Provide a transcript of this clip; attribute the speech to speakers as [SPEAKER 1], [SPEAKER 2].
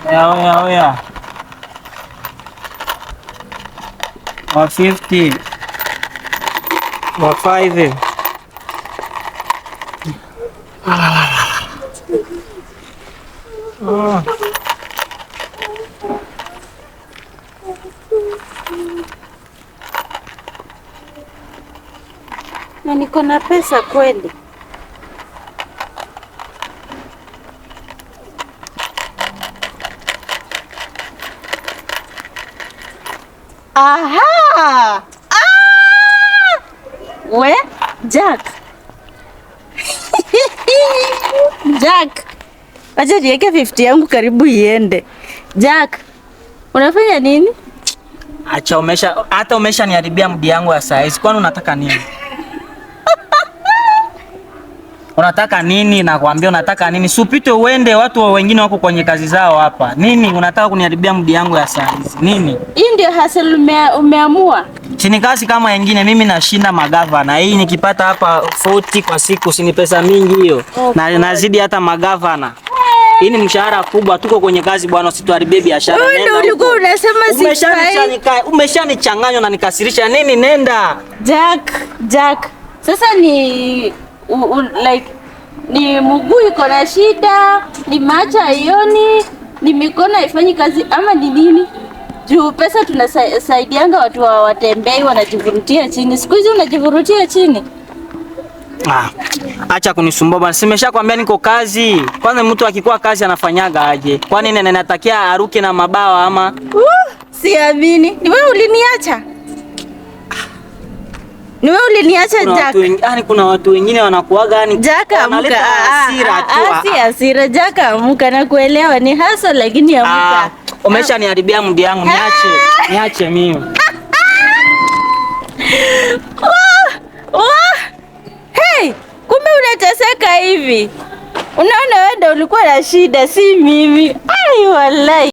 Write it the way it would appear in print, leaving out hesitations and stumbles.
[SPEAKER 1] Oya, oya, oya. Wa 50. Wa 5. Ah.
[SPEAKER 2] Na niko na pesa kweli. Aha! Ah! We, Jack. Jack. Acha niweke 50 yangu karibu iende. Jack, unafanya nini?
[SPEAKER 1] Acha umesha hata umesha niharibia mudi yangu ya saa hizi. Kwani unataka nini? Unataka nini? Nakwambia unataka nini? Supite uende, watu wengine wako kwenye kazi zao hapa. Nini unataka kuniharibia mudi yangu ya saa hizi? Nini?
[SPEAKER 2] Hii ndio hustle umeamua?
[SPEAKER 1] Chini kazi kama wengine, mimi nashinda magavana. Hii nikipata hapa 40 kwa siku, si ni pesa mingi hiyo?
[SPEAKER 2] Oh,
[SPEAKER 1] Na nazidi hata magavana. Hii ni mshahara kubwa, tuko kwenye kazi bwana, usituharibie biashara.
[SPEAKER 2] Wewe
[SPEAKER 1] Nenda
[SPEAKER 2] ndio ulikuwa
[SPEAKER 1] huko.
[SPEAKER 2] unasema sifai.
[SPEAKER 1] Umeshanichanganya na nikasirisha nini? Nenda.
[SPEAKER 2] Jack, Jack. Sasa ni like ni mguu iko na shida, ni macho haioni, ni mikono haifanyi kazi ama ni nini? Juu pesa tunasaidianga watu wa watembei wanajivurutia chini. Siku hizi unajivurutia chini.
[SPEAKER 1] Ah, acha kunisumbua bwana. Simeshakwambia niko kazi. Kwanza mtu akikuwa kazi anafanyaga aje? Kwani nini natakia aruke na mabawa ama?
[SPEAKER 2] Siamini. Ni wewe uliniacha? Ni wewe uliniacha
[SPEAKER 1] Kuna
[SPEAKER 2] Jack.
[SPEAKER 1] watu wengine, yani kuna watu wengine wanakuaga yani
[SPEAKER 2] Jack amka.
[SPEAKER 1] wanaleta hasira tu.
[SPEAKER 2] Si hasira. Jack amka na kuelewa ni hasa lakini amka.
[SPEAKER 1] Ah, umeshaniharibia mudi yangu, niache. Niache mimi.
[SPEAKER 2] Wah! Hey, kumbe unateseka hivi. Unaona wewe ndio ulikuwa na shida, si mimi. Ai wallahi.